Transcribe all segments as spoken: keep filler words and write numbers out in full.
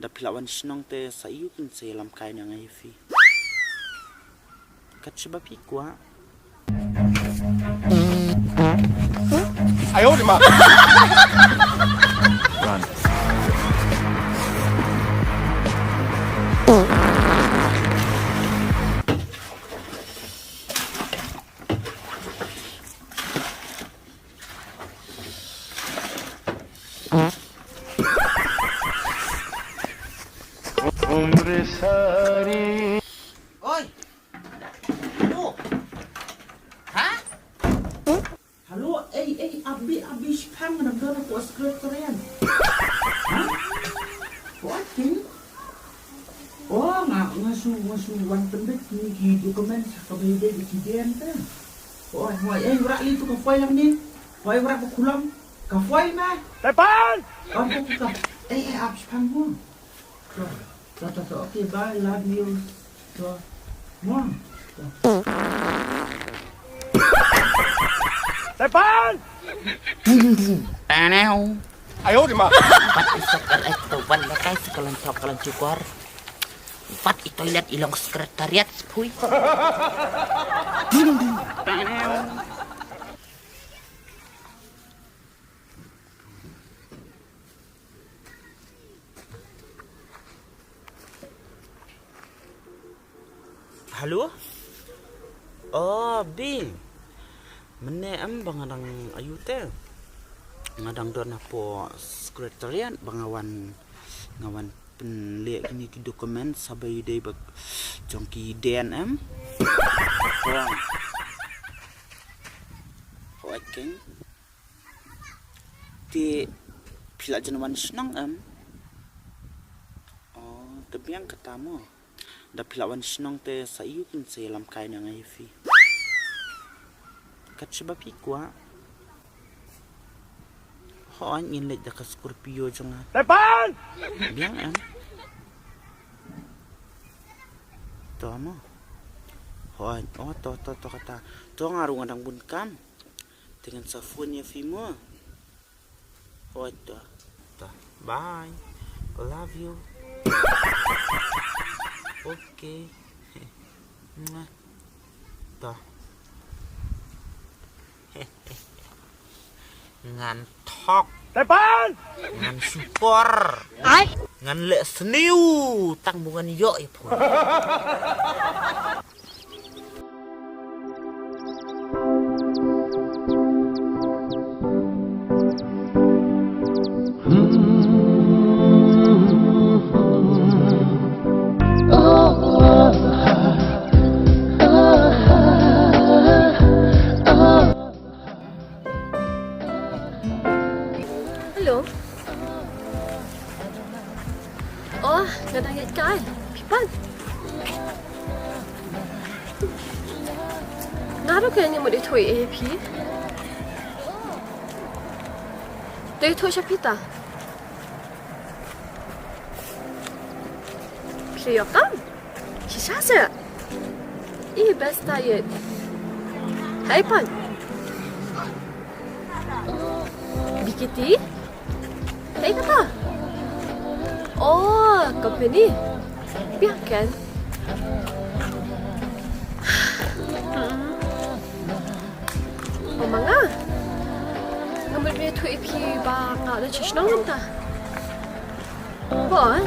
Da phi la wan shnong te sa ïoh kin sa ïalam kai na ngai phi. Kat shaba phi kwah. Oi. Hello. Ha? Hello, ei, ei, abi, abi, shipang na gana ko secretariat. Ha? Ko ating? Oh, nga, nga shu, nga shu wan pynbit ni ki document sa ka bai bai ki den te. Oh, hoi, ei, wrak li tu ka file yang ni. Hoi, wrak ba kulang. Ka file ma. Tepan! Oh, ka, ka, ka. Ei, ei, ap shipang mo. To, to, to, to. Okay, bye. Love you. To. Mwah. To. Tepan! Ding, ding. Tanau. Ayo, di ma. Wat i sok er ek to, wat lekai si kalan tok kalan cukor. Wat i toilet i long secretariat sepui. Ding, ding. Tanau. Hello? Oh, Bi. Mynne em ba nga dang ayu te. Nga dang don hapoh secretariat ba nga wan, nga wan pynleh kine ki document sa ba ïadei bad jong ki den em. Hoi. Hoi keng. Te phi la jan wan shnong em? Oh, te biang kata mo. Da phi la wan shnong te sa ïoh kin sa ïalam kai na ngai phi. Kat shaba phi kwah. Hoi, ngin leit da ka Scorpio jong nga. Tepan! Biang em? To mo. Hoi, oh, to, to, to kata. To nga ruh nga dang bun kam. Te ngan sa phone ïa phi mo. Hoi to. To. Bye. Love you. Okay. Mwah. To. Ngan thok. Tepan! Ngan shukor. Ai. Ngan leh sniew tang ba ngan ïoh ïa phi. Hello. Oh, nga dang ïaid kai. Phi pat? Nga ruh kane nga mut ïathuh ïa phi. To ïathuh sha phi ta. Phi ïoh kam? Shisha seh. Ih, best diet. Hei pan. B K T? Hei kata. Oh, company. Biang kan? Hmm. Oh, ma nga. Nga mut ban ïathuh ïa phi ba nga la shnong mynta. Bon.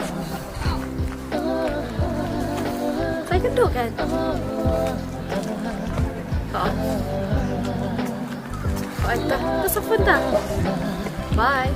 Sai ka dok kan? Oh. Oh, ita, ita sa phone ta. Bye.